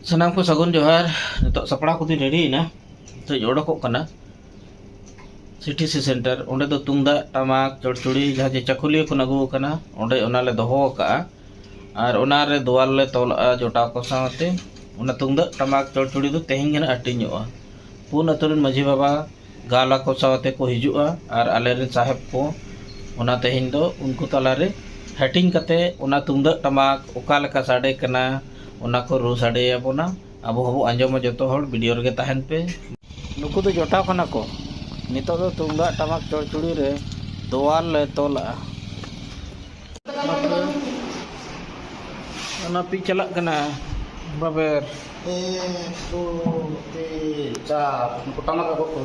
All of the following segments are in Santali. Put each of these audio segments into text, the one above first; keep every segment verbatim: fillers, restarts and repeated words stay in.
ᱥᱟᱱᱟᱢ ᱠᱚ ᱥᱟᱹᱜᱩᱱ ᱡᱚᱦᱟᱨ᱾ ᱱᱤᱛᱚᱜ ᱥᱟᱯᱲᱟᱣ ᱠᱚᱫᱚᱧ ᱨᱮᱰᱤᱭᱮᱱᱟ᱾ ᱱᱤᱛᱚᱜ ᱤᱧ ᱚᱰᱚᱠᱚᱜ ᱠᱟᱱᱟ ᱥᱤᱴᱤ ᱥᱤ ᱥᱮᱱᱴᱟᱨ᱾ ᱚᱸᱰᱮ ᱫᱚ ᱛᱩᱢᱫᱟᱜ, ᱴᱟᱢᱟᱠ, ᱪᱚᱲᱪᱩᱲᱤ, ᱡᱟᱦᱟᱸ ᱡᱮ ᱪᱟᱹᱠᱩᱞᱤᱭᱟᱹ ᱠᱷᱚᱱ ᱟᱹᱜᱩ ᱟᱠᱟᱱᱟ, ᱚᱸᱰᱮ ᱚᱱᱟᱞᱮ ᱫᱚᱦᱚ ᱟᱠᱟᱜᱼᱟ᱾ ᱟᱨ ᱚᱱᱟᱨᱮ ᱫᱚᱣᱟᱞ ᱞᱮ ᱛᱚᱞᱟᱜᱼᱟ ᱡᱚᱴᱟᱣ ᱠᱚ ᱥᱟᱶᱛᱮ᱾ ᱚᱱᱟ ᱛᱩᱢᱫᱟᱜ, ᱴᱟᱢᱟᱠ, ᱪᱚᱲᱪᱩᱲᱤ ᱫᱚ ᱛᱮᱦᱮᱧ ᱜᱮ ᱱᱟᱜ ᱦᱟᱹᱴᱤᱧᱚᱜᱼᱟ᱾ ᱯᱩᱱ ᱟᱹᱛᱩ ᱨᱮᱱ ᱢᱟᱹᱡᱷᱤ ᱵᱟᱵᱟ, ᱜᱟᱶᱞᱟ ᱠᱚ ᱥᱟᱶᱛᱮ ᱠᱚ ᱦᱤᱡᱩᱜᱼᱟ ᱟᱨ ᱟᱞᱮᱨᱮᱱ ᱥᱟᱦᱮᱵᱽ ᱠᱚ ᱚᱱᱟ ᱛᱮᱦᱮᱧ ᱫᱚ ᱩᱱᱠᱩ ᱛᱟᱞᱟᱨᱮ ᱦᱟᱹᱴᱤᱧ ᱠᱟᱛᱮ ᱚᱱᱟ ᱛᱩᱢᱫᱟᱹᱜ ᱴᱟᱢᱟᱠ ᱚᱠᱟ ᱞᱮᱠᱟ ᱥᱟᱰᱮ ᱠᱟᱱᱟ, ᱚᱱᱟ ᱠᱚ ᱨᱩ ᱥᱟᱰᱮᱭᱟᱵᱚᱱᱟ᱾ ᱟᱵᱚ ᱦᱚᱸᱵᱚ ᱟᱸᱡᱚᱢᱟ ᱡᱚᱛᱚ ᱦᱚᱲ, ᱵᱷᱤᱰᱤᱭᱳ ᱨᱮᱜᱮ ᱛᱟᱦᱮᱱ ᱯᱮ᱾ ᱱᱩᱠᱩ ᱫᱚ ᱡᱚᱴᱟᱣ ᱠᱟᱱᱟ ᱠᱚ᱾ ᱱᱤᱛᱚᱜ ᱫᱚ ᱛᱩᱢᱫᱟᱜ ᱴᱟᱢᱟᱠ ᱪᱚᱲᱪᱩᱲᱤ ᱨᱮ ᱫᱚᱣᱟᱞ ᱞᱮ ᱛᱚᱞᱟᱜᱼᱟ᱾ ᱚᱱᱟ ᱯᱤ ᱪᱟᱞᱟᱜ ᱠᱟᱱᱟ ᱵᱟᱵᱮᱨ᱾ ᱮᱠ, ᱫᱩ, ᱛᱤᱱ, ᱪᱟᱨ᱾ ᱱᱩᱠᱩ ᱴᱟᱢᱟᱠ ᱟᱹᱜᱩ ᱠᱚ᱾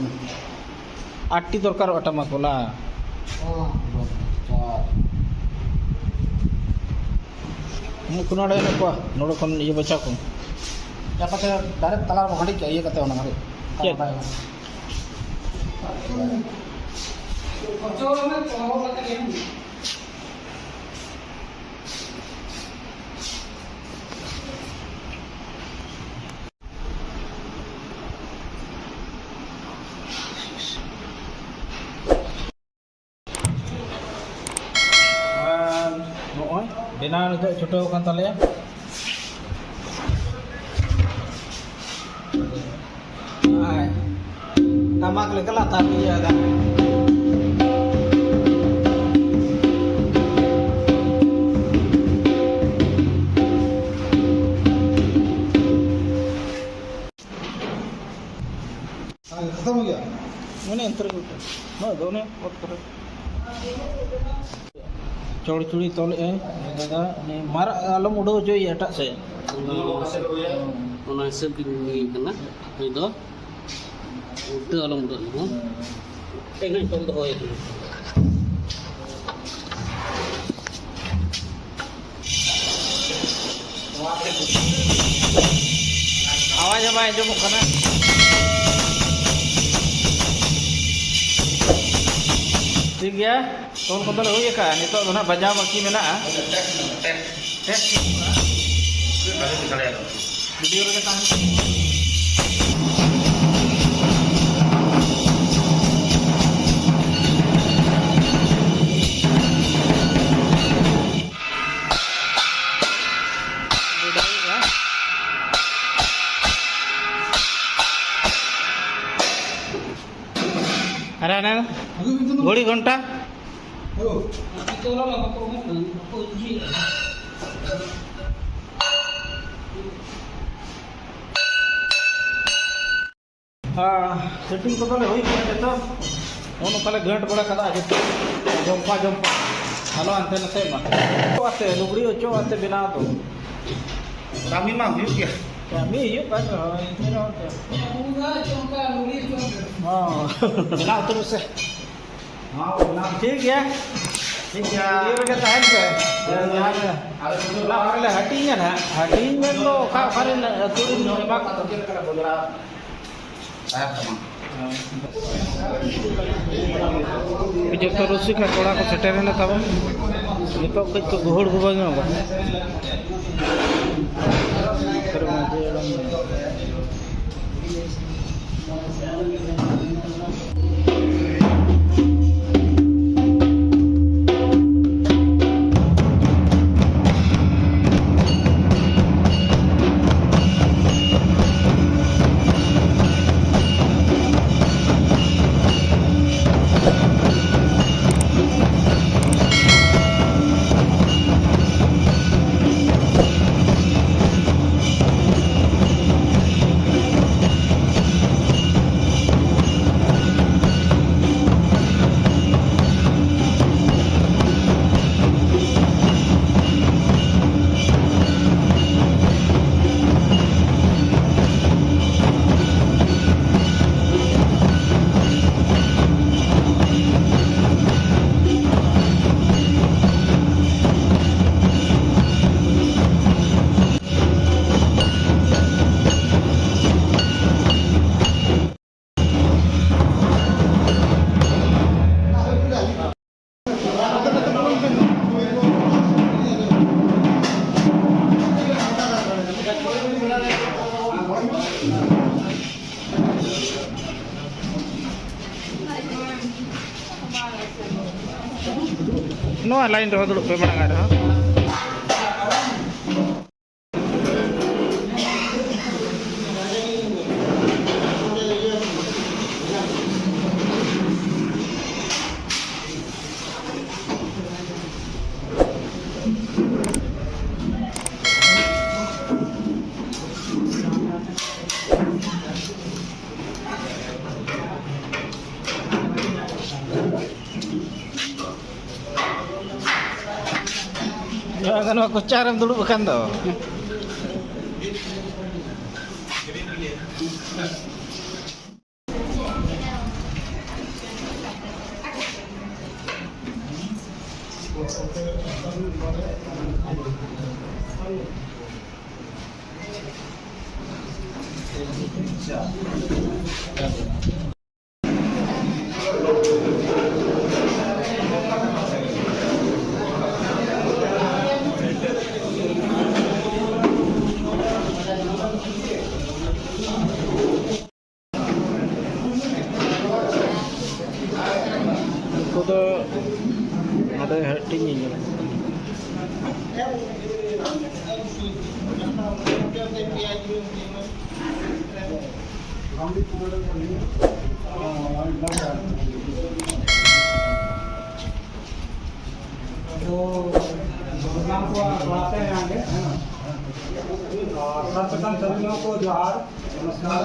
ᱟᱴᱴᱤ ᱫᱚᱨᱠᱟᱨᱚᱜᱼᱟ ᱴᱟᱢᱟᱠ ᱵᱟᱞᱟ᱾ ᱦᱮᱸ, ᱪᱟᱨ᱾ ᱱᱩᱠᱩ ᱱᱚᱰᱮ ᱦᱮᱱᱟᱜ ᱠᱚᱣᱟ, ᱱᱚᱰᱮ ᱠᱷᱚᱱ ᱤᱭᱟᱹ ᱵᱟᱪᱷᱟᱣ ᱠᱚᱢ᱾ ᱭᱟ ᱯᱟᱪᱷᱮ direct ᱛᱟᱞᱟ ᱨᱮᱵᱚ ᱦᱟᱺᱰᱤ ᱠᱮᱜᱼᱟ, ᱤᱭᱟᱹ ᱠᱟᱛᱮ ᱚᱱᱟ ᱦᱟᱺᱰᱤ᱾ ᱪᱮᱫ? ᱟᱨ ᱱᱚᱜᱼᱚᱭ ᱵᱮᱱᱟᱣ ᱱᱤᱛᱚᱜ ᱪᱷᱩᱴᱟᱹᱣ ᱟᱠᱟᱱ ᱛᱟᱞᱮᱭᱟ᱾ ᱟᱨ ᱴᱟᱢᱟᱠ ᱞᱮᱠᱟ ᱞᱟᱛᱟᱨ ᱤᱭᱟᱹ ᱟᱠᱟᱱ᱾ ᱟᱨ ᱠᱷᱟᱛᱚᱢ ᱜᱮᱭᱟ᱾ ᱢᱟᱱᱮ ᱮᱱᱛᱮ ᱨᱮᱜᱮ ᱩᱞᱴᱟᱹ᱾ ᱱᱚᱣᱟ ᱫᱚ ᱚᱱᱮ ᱚᱛ ᱠᱚᱨᱮ᱾ ᱪᱚᱲᱪᱩᱲᱤ ᱛᱚᱞᱮᱜᱼᱟᱭ ᱫᱟᱫᱟ, ᱩᱱᱤ ᱢᱟᱨᱟᱜ ᱟᱞᱚᱢ ᱩᱰᱟᱹᱣ ᱦᱚᱪᱚᱭᱮᱭᱟ ᱮᱴᱟᱜ ᱥᱮᱫ᱾ ᱚᱱᱟ ᱦᱤᱥᱟᱹᱵ ᱜᱮ ᱦᱩᱭ ᱠᱟᱱᱟ᱾ ᱱᱩᱭ ᱫᱚ ᱩᱞᱴᱟᱹ ᱟᱞᱚᱢ ᱩᱰᱟᱹᱜ ᱞᱮᱠᱷᱟᱱ᱾ ᱴᱷᱮᱱ ᱦᱟᱸᱜ ᱛᱚᱞ ᱫᱚᱦᱚᱭ ᱠᱟᱱᱟ᱾ ᱟᱣᱟᱡᱽ ᱦᱚᱸ ᱵᱟᱭ ᱟᱸᱡᱚᱢᱚᱜ ᱠᱟᱱᱟ᱾ ᱴᱷᱤᱠ ᱜᱮᱭᱟ, ᱛᱚᱞ ᱠᱚᱫᱚ ᱞᱮ ᱦᱩᱭ ᱟᱠᱟᱫᱼᱟ᱾ ᱱᱤᱛᱚᱜ ᱫᱚ ᱱᱟᱦᱟᱜ ᱵᱟᱡᱟᱣ ᱵᱟᱹᱠᱤ ᱢᱮᱱᱟᱜᱼᱟ᱾ ᱴᱮᱥᱴ ᱦᱩᱭᱩᱜᱼᱟ᱾ ᱵᱷᱤᱰᱤᱭᱳ ᱨᱮᱜᱮ ᱛᱟᱦᱮᱱ ᱯᱮ᱾ ᱟᱨ ᱦᱟᱱᱮ ᱜᱷᱩᱲᱤ ᱜᱷᱚᱱᱴᱟ᱾ ᱟᱨ ᱥᱮᱴᱤᱝ ᱠᱚᱫᱚ ᱞᱮ ᱦᱩᱭ ᱠᱮᱫᱟ ᱡᱚᱛᱚ᱾ ᱱᱚᱜᱼᱚ ᱱᱚᱝᱠᱟ ᱞᱮ ᱜᱟᱹᱴ ᱵᱟᱲᱟ ᱠᱟᱫᱟ ᱡᱚᱛᱚ, ᱡᱚᱢᱯᱟ ᱡᱚᱢᱯᱟ, ᱟᱞᱚ ᱦᱟᱱᱛᱮ ᱱᱟᱛᱮ ᱢᱟ᱾ ᱚᱪᱚᱜ ᱟᱛᱮ, ᱞᱩᱜᱽᱲᱤ ᱚᱪᱚᱜ ᱟᱛᱮ ᱵᱮᱱᱟᱣ ᱫᱚ᱾ ᱠᱟᱹᱢᱤ ᱢᱟ ᱦᱩᱭᱩᱜ ᱜᱮᱭᱟ᱾ ᱠᱟᱹᱢᱤ ᱦᱩᱭᱩᱜ ᱠᱟᱱ ᱨᱮᱦᱚᱸ, ᱮᱱᱛᱮ ᱨᱮᱦᱚᱸ ᱛᱚ᱾ ᱦᱚᱸ᱾ ᱵᱮᱱᱟᱣ ᱩᱛᱟᱹᱨ ᱢᱮᱥᱮ᱾ ᱦᱚᱸ, ᱵᱮᱱᱟᱣ᱾ ᱴᱷᱤᱠ ᱜᱮᱭᱟ᱾ ᱴᱷᱤᱠ ᱜᱮᱭᱟ᱾ ᱤᱭᱟᱹ ᱨᱮᱜᱮ ᱛᱟᱦᱮᱱ ᱯᱮ᱾ ᱟᱞᱮ ᱥᱩᱨ ᱨᱮ ᱚᱱᱟ ᱠᱚᱨᱮ ᱞᱮ ᱦᱟᱹᱴᱤᱧᱟ ᱱᱟᱦᱟᱜ᱾ ᱦᱟᱹᱴᱤᱧ ᱢᱮᱱ ᱫᱚ ᱚᱠᱟ, ᱚᱠᱟ ᱨᱮᱱ ᱟᱹᱛᱩ ᱨᱮᱱ ᱮᱢᱟ ᱠᱚ? ᱪᱮᱫ ᱞᱮᱠᱟ ᱞᱮ ᱵᱚᱫᱞᱟ? ᱡᱚᱛᱚ ᱨᱩᱥᱤᱠᱟ ᱠᱚᱲᱟ ᱠᱚ ᱥᱮᱴᱮᱨ ᱮᱱᱟ ᱛᱟᱵᱚᱱ᱾ ᱱᱤᱛᱚᱜ ᱠᱟᱹᱡ ᱠᱚ ᱜᱩᱦᱩᱲ ᱜᱩᱵᱟᱹ ᱧᱚᱜᱟ᱾ ᱞᱟᱭᱤᱱ ᱨᱮᱦᱚᱸ ᱫᱩᱲᱩᱵ ᱯᱮ, ᱢᱟᱲᱟᱝ ᱨᱮᱦᱚᱸ᱾ ᱱᱚᱣᱟ ᱠᱚᱪᱟ ᱨᱮᱢ ᱫᱩᱲᱩᱵ ᱟᱠᱟᱱ ᱫᱚ᱾ ᱩᱱᱠᱩ ᱫᱚ ᱱᱚᱰᱮ ᱦᱟᱹᱴᱤᱧ ᱧᱮᱧᱮᱞ᱾ तो प्रोग्राम को आप बढ़ाते हैं आगे, है ना? और सर्वप्रथम सभी लोगों को जोहार, नमस्कार।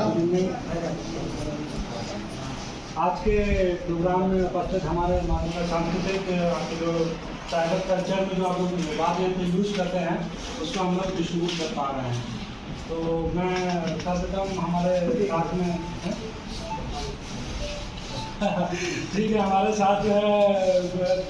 आज के प्रोग्राम में उपस्थित हमारे, हमारे सांस्कृतिक, आपके जो ट्राइबल कल्चर में जो आप लोग वाद्य यंत्र यूज करते हैं, उसको हम लोग डिस्ट्रीब्यूट कर पा रहे हैं। तो मैं सर्वप्रथम हमारे साथ में, ठीक है, हमारे साथ जो है,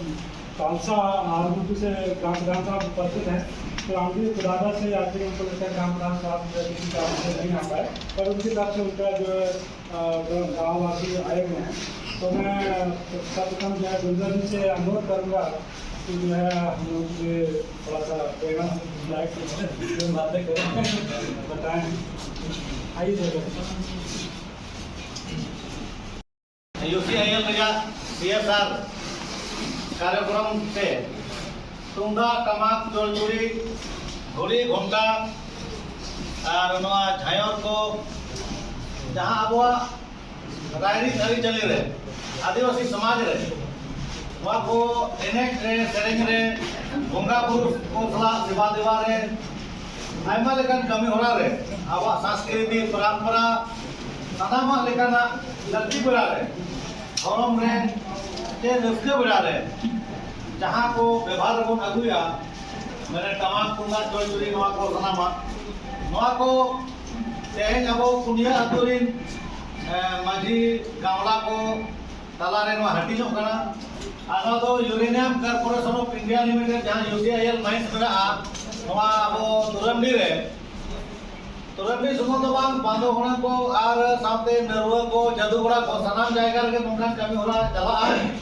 पालसा आरबीपी से ग्राम प्रधान साहब उपस्थित हैं। तो हम भी खुदादा से आज उनको लेकर ग्राम प्रधान साहब जो है, किसी कारण से नहीं आ पाए, पर उनकी तरफ से उनका जो है, अ, जो गाँववासी आए हुए हैं, तो मैं सर्वप्रथम जो है गुंजन जी से अनुरोध करूँगा कि जो है हम लोग ये थोड़ा सा प्रेरणा लायक बातें करें, बताएं। आइए सर। यूसीआईएल ᱨᱮᱭᱟᱜ ᱥᱤᱮᱥᱟᱨ ᱠᱟᱨᱡᱚᱠᱨᱚᱢ ᱛᱮ ᱛᱩᱢᱫᱟᱜ, ᱴᱟᱢᱟᱠ, ᱪᱚᱲᱪᱩᱲᱤ, ᱜᱷᱩᱲᱤ, ᱜᱷᱚᱱᱴᱟ ᱟᱨ ᱱᱚᱣᱟ ᱡᱷᱟᱸᱭᱚᱨ ᱠᱚ, ᱡᱟᱦᱟᱸ ᱟᱵᱚᱣᱟᱜ ᱨᱟᱭᱨᱤᱛ ᱟᱹᱨᱤᱪᱟᱹᱞᱤ ᱨᱮ, ᱟᱹᱫᱤᱵᱟᱹᱥᱤ ᱥᱚᱢᱟᱡᱽ ᱨᱮ, ᱱᱚᱣᱟ ᱠᱚ ᱮᱱᱮᱡ ᱨᱮ, ᱥᱮᱨᱮᱧ ᱨᱮ, ᱵᱚᱸᱜᱟ ᱵᱩᱨᱩ ᱠᱚ ᱥᱟᱞᱟᱜ ᱥᱮᱵᱟ ᱫᱮᱵᱟ ᱨᱮ, ᱟᱭᱢᱟ ᱞᱮᱠᱟᱱ ᱠᱟᱹᱢᱤ ᱦᱚᱨᱟ ᱨᱮ, ᱟᱵᱚᱣᱟᱜ ᱥᱟᱸᱥᱠᱨᱤᱛᱤᱠ ᱯᱚᱨᱚᱢᱯᱚᱨᱟ, ᱥᱟᱱᱟᱢᱟᱜ ᱞᱮᱠᱟᱱᱟᱜ ᱞᱟᱹᱠᱛᱤ ᱵᱮᱲᱟ ᱨᱮ, ᱫᱷᱚᱨᱚᱢ ᱨᱮ ᱪᱮ ᱨᱟᱹᱥᱠᱟᱹ ᱵᱮᱲᱟ ᱨᱮ ᱡᱟᱦᱟᱸ ᱠᱚ ᱵᱮᱵᱷᱟᱨ ᱨᱮᱵᱚᱱ ᱟᱹᱜᱩᱭᱟ, ᱢᱟᱱᱮ ᱴᱟᱢᱟᱠ ᱛᱩᱢᱫᱟᱜ ᱪᱚᱲᱪᱩᱲᱤ ᱱᱚᱣᱟ ᱠᱚ ᱥᱟᱱᱟᱢᱟᱜ, ᱱᱚᱣᱟ ᱠᱚ ᱛᱮᱦᱮᱧ ᱟᱵᱚ ᱯᱩᱱᱭᱟᱹ ᱟᱹᱛᱩ ᱨᱤᱱ, ᱮ, ᱢᱟᱹᱡᱷᱤ ᱜᱟᱶᱞᱟ ᱠᱚ ᱛᱟᱞᱟᱨᱮ ᱱᱚᱣᱟ ᱦᱟᱹᱴᱤᱧᱚᱜ ᱠᱟᱱᱟ᱾ ᱟᱨ ᱱᱚᱣᱟ ᱫᱚ Uranium Corporation of India Limited, ᱡᱟᱦᱟᱸ UCIL mines ᱢᱮᱱᱟᱜᱼᱟ, ᱱᱚᱣᱟ ᱟᱵᱚ ᱛᱩᱨᱟᱢᱰᱤ ᱨᱮ, ᱛᱩᱨᱟᱢᱰᱤ ᱥᱩᱢᱩᱝ ᱫᱚ ᱵᱟᱝ, ᱵᱟᱸᱫᱳ ᱦᱩᱲᱟᱹ ᱠᱚ ᱟᱨ ᱥᱟᱶᱛᱮ ᱱᱟᱹᱨᱩᱣᱟᱹ ᱠᱚ, ᱡᱟᱹᱫᱩᱜᱚᱲᱟ ᱠᱚ, ᱥᱟᱱᱟᱢ ᱡᱟᱭᱜᱟ ᱨᱮᱜᱮ ᱱᱚᱝᱠᱟᱱ ᱠᱟᱹᱢᱤ ᱦᱚᱨᱟ ᱪᱟᱞᱟᱜᱼᱟ᱾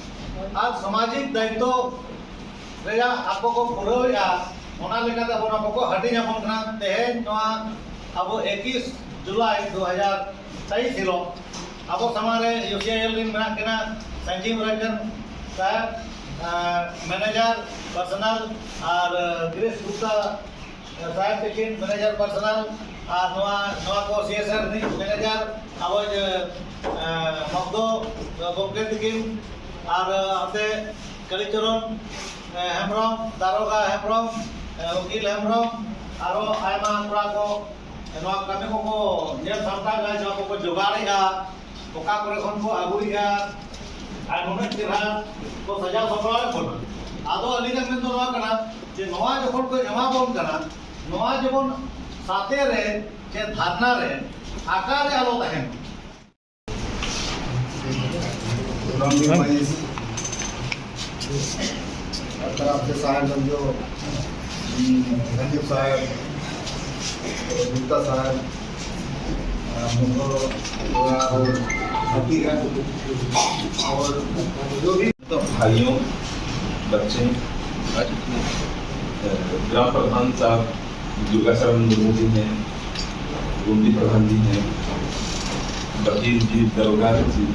ᱟᱨ ᱥᱟᱢᱟᱡᱤᱠ ᱫᱟᱭᱤᱛᱛᱚ ᱨᱮᱭᱟᱜ ᱟᱠᱚ ᱠᱚ ᱯᱩᱨᱟᱹᱣᱮᱫᱼᱟ, ᱚᱱᱟ ᱞᱮᱠᱟᱛᱮ ᱟᱵᱚ ᱱᱚᱣᱟ ᱠᱚᱠᱚ ᱦᱟᱹᱴᱤᱧ ᱟᱵᱚᱱ ᱠᱟᱱᱟ᱾ ᱛᱮᱦᱮᱧ ᱱᱚᱣᱟ ᱟᱵᱚ ᱮᱠᱤᱥ ᱡᱩᱞᱟᱭ ᱫᱩ ᱦᱟᱡᱟᱨ ᱛᱮᱭᱤᱥ ᱦᱤᱞᱳᱜ ᱟᱵᱚ ᱥᱟᱢᱟᱝ ᱨᱮ UCIL ᱨᱤᱱ ᱢᱮᱱᱟᱜ ᱠᱤᱱᱟ ᱥᱚᱧᱡᱤᱵᱽ ᱨᱚᱧᱡᱚᱱ ᱥᱟᱦᱮᱵᱽ, ᱟᱨ ᱢᱮᱱᱮᱡᱟᱨ ᱯᱟᱨᱥᱚᱱᱟᱞ, ᱟᱨ ᱜᱤᱨᱤᱥ ᱜᱩᱯᱛᱟ ᱥᱟᱦᱮᱵᱽ ᱛᱟᱹᱠᱤᱱ ᱢᱮᱱᱮᱡᱟᱨ ᱯᱟᱨᱥᱚᱱᱟᱞ, ᱟᱨ ᱱᱚᱣᱟ, ᱱᱚᱣᱟ ᱠᱚ CSR ᱨᱤᱱᱤᱡ ᱢᱮᱱᱮᱡᱟᱨ ᱟᱵᱚ, ᱮ, ᱢᱚᱜᱽᱫᱷᱚ ᱜᱚᱢᱠᱮ ᱛᱟᱹᱠᱤᱱ, ᱟᱨ ᱦᱟᱱᱛᱮ ᱠᱟᱞᱤᱪᱚᱨᱚᱱ, ᱮ, ᱦᱮᱢᱵᱨᱚᱢ, ᱫᱟᱨᱚᱜᱟ ᱦᱮᱢᱵᱨᱚᱢ, ᱮ, ᱩᱠᱤᱞ ᱦᱮᱢᱵᱨᱚᱢ, ᱟᱨᱚ ᱟᱭᱢᱟ ᱠᱚᱲᱟ ᱠᱚ ᱱᱚᱣᱟ ᱠᱟᱹᱢᱤ ᱠᱚᱠᱚ ᱧᱮᱞ ᱥᱟᱢᱴᱟᱣᱮᱫᱼᱟ, ᱱᱚᱣᱟ ᱠᱚᱠᱚ ᱡᱚᱜᱟᱲᱮᱫᱼᱟ, ᱚᱠᱟ ᱠᱚᱨᱮ ᱠᱷᱚᱱ ᱠᱚ ᱟᱹᱜᱩᱭᱮᱫᱼᱟ, ᱟᱨ ᱱᱩᱱᱟᱹᱜ ᱪᱮᱦᱨᱟ ᱠᱚ ᱥᱟᱡᱟᱣ ᱥᱟᱯᱲᱟᱣᱮᱫ ᱵᱚᱱᱟ᱾ ᱟᱫᱚ ᱟᱹᱞᱤᱧᱟᱜ ᱢᱮᱱ ᱫᱚ ᱱᱚᱣᱟ ᱠᱟᱱᱟ ᱡᱮ ᱱᱚᱣᱟ ᱡᱚᱠᱷᱚᱱ ᱠᱚ ᱮᱢᱟ ᱵᱚᱱ ᱠᱟᱱᱟ, ᱱᱚᱣᱟ ᱡᱮᱢᱚᱱ ᱥᱟᱛᱮ ᱨᱮ ᱪᱮ ᱫᱷᱟᱨᱱᱟ ᱨᱮ ᱟᱠᱟ ᱨᱮ ᱟᱞᱚ ᱛᱟᱦᱮᱱ᱾ ᱨᱚᱱᱫᱤᱯ ᱢᱟᱹᱡᱷᱤ, ᱟᱨ ᱛᱟᱨᱟᱯ ᱥᱮ ᱥᱟᱦᱮᱵᱽ ᱜᱚᱸᱡᱚ, ᱨᱚᱱᱫᱤᱯ ᱥᱟᱦᱮᱵᱽ, ᱜᱩᱯᱛᱟ ᱥᱟᱦᱮᱵᱽ, ᱟᱨ ᱢᱚᱝᱜᱚᱞ, ᱟᱨ ᱦᱟᱹᱛᱤ ᱜᱟᱲ, ᱟᱨ ᱡᱚ ᱵᱷᱤ तो भाइयों, बच्चे, अ, ग्राम प्रधान साहब दुर्गा शरण मुर्मू जी हैं, गुमटी प्रधान जी हैं, वकील जी, दरोगा जी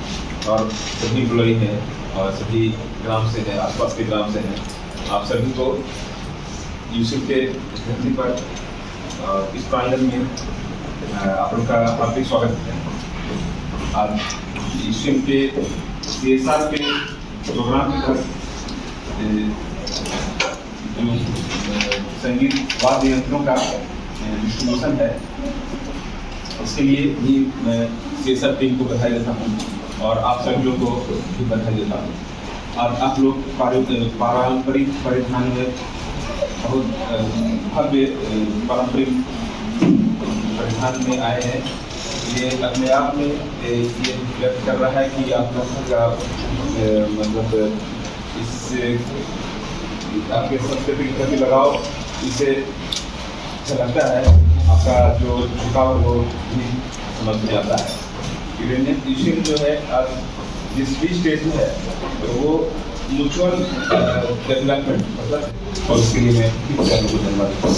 और सभी एम्प्लॉई हैं और सभी ग्राम से हैं, आसपास के ग्राम से हैं। आप सभी को यूसिम के धरती पर, अ, इस प्रांगण में, अ, आप लोग का हार्दिक स्वागत है। आज यूसिम के सीएसआर के प्रोग्राम के तहत, अ, जो, अ, संगीत वाद्य यंत्रों का, अ, डिस्ट्रीब्यूशन है, उसके लिए भी मैं सीएसआर टीम को बधाई देता हूँ और आप सभी लोगों को भी बधाई देता हूँ। और आप लोग पारं-, पारंपरिक परिधान में बहुत, अ, भव्य, अ, पारंपरिक परिधान में आए हैं। ये अपने आप में, अ, ये व्यक्त कर रहा है कि आप लोगों का, अ, मतलब, इस, आपके संस्कृति के प्रति लगाव, इसे झलकता है। आपका जो झुकाव है, वो भी समझ में आता है। यूरेनियम यूनियन जो है, आज जिस भी स्टेज में है, तो वो म्यूचुअल, अ, डेवलपमेंट, मतलब, और उसके लिए मैं फिर से आप लोगों को धन्यवाद देता हूँ।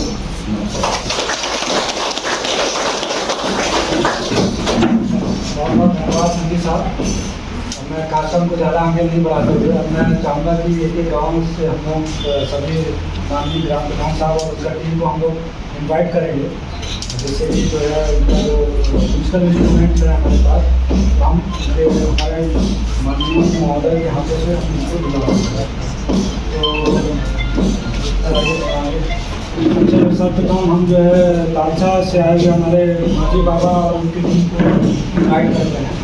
बहुत बहुत धन्यवाद संदीप साहब। अब मैं कार्यक्रम को ज़्यादा आगे नहीं बढ़ाते हुए, अब मैं चाहूँगा कि एक एक गाँव से हम लोग, अ, सभी माननीय ग्राम प्रधान साहब और उसका टीम को हम लोग इनवाइट करेंगे, जिससे कि जो है उनका जो म्यूजिकल इंस्ट्रूमेंट्स है हमारे पास, हम उनके, हमारे माननीय महोदय के हाथों से हम उनको दिलवा सकते हैं। तो, अ, सबसे सर्वप्रथम हम जो है लालसा से आए हुए हमारे माझी बाबा और उनकी टीम को इनवाइट करते हैं।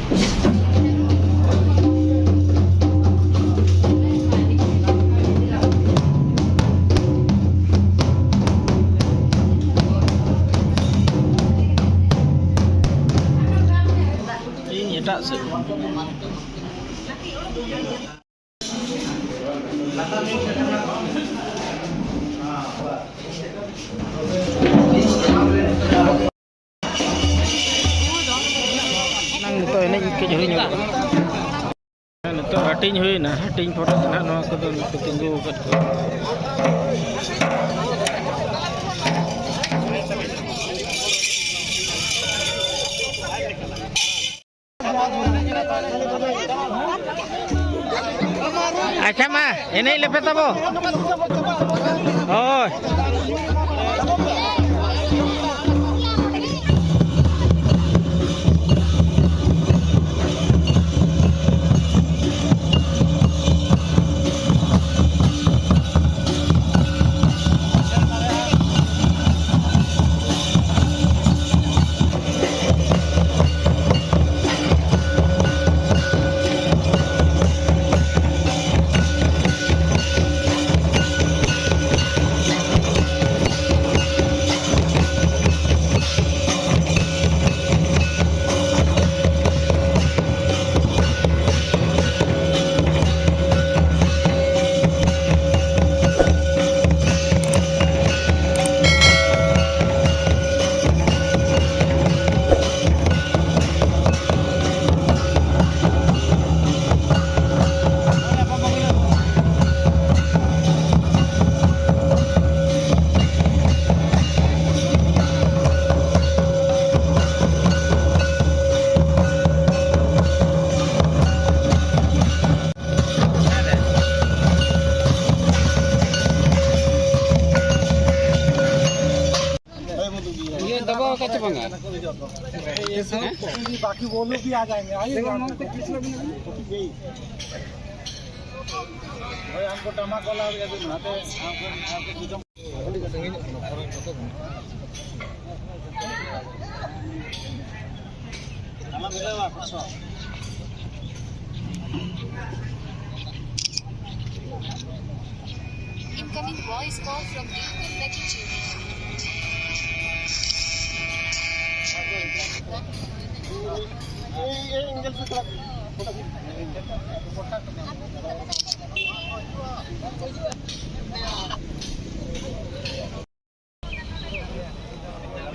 ᱤᱧ ᱮᱴᱟᱜ ᱥᱮᱫ᱾ ᱱᱤᱛᱚᱜ ᱮᱱᱮᱡ ᱠᱟᱹᱡ ᱦᱩᱭ ᱧᱚᱜᱚᱜᱼᱟ᱾ ᱱᱤᱛᱚᱜ ᱦᱟᱹᱴᱤᱧ ᱦᱩᱭᱱᱟ, ᱦᱟᱹᱴᱤᱧ ᱯᱚᱨᱮ ᱫᱚ ᱱᱟᱦᱟᱜ ᱱᱚᱣᱟ ᱠᱚᱫᱚ ᱱᱩᱠᱩ ᱛᱤᱸᱜᱩ ᱟᱠᱟᱫ ᱠᱚᱣᱟ᱾ ᱟᱪᱪᱷᱟ ᱢᱟ᱾ ᱮᱱᱮᱡ ᱞᱮᱯᱮ ᱛᱟᱵᱚ᱾ ᱦᱳᱭ᱾ ये दबा का चबंगा। बाकी वो लोग भी आ जाएंगे, आइए। भाई, हमको टमाटर ला दिया, तुम आते हैं, हमको, हमको कुछ Incoming voice call from Deepak Mehta.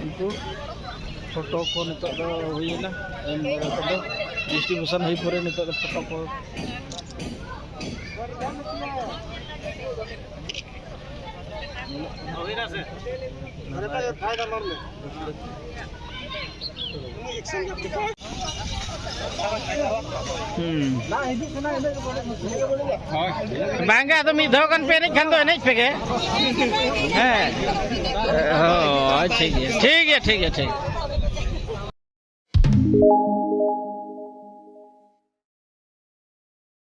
ᱩᱱᱠᱩ ᱯᱷᱳᱴᱳ ᱠᱚ ᱱᱤᱛᱚᱜ ᱫᱚ ᱦᱩᱭᱮᱱᱟ, ᱮᱢ ᱵᱟᱲᱟ ᱠᱚᱫᱚ ᱰᱤᱥᱴᱨᱤᱵᱤᱭᱩᱥᱚᱱ ᱦᱩᱭ ᱯᱚᱨᱮ ᱱᱤᱛᱚᱜ ᱫᱚ ᱯᱷᱳᱴᱳ ᱠᱚ᱾ ᱦᱩᱸ᱾ ᱵᱟᱝᱜᱮ, ᱟᱫᱚ ᱢᱤᱫ ᱫᱷᱟᱣ ᱜᱟᱱ ᱯᱮ ᱮᱱᱮᱡ ᱠᱷᱟᱱ ᱫᱚ ᱮᱱᱮᱡ ᱯᱮᱜᱮ᱾ ᱦᱮᱸ᱾ ᱦᱳᱭ, ᱴᱷᱤᱠ ᱜᱮᱭᱟ, ᱴᱷᱤᱠ ᱜᱮᱭᱟ, ᱴᱷᱤᱠ ᱜᱮᱭᱟ, ᱴᱷᱤᱠ᱾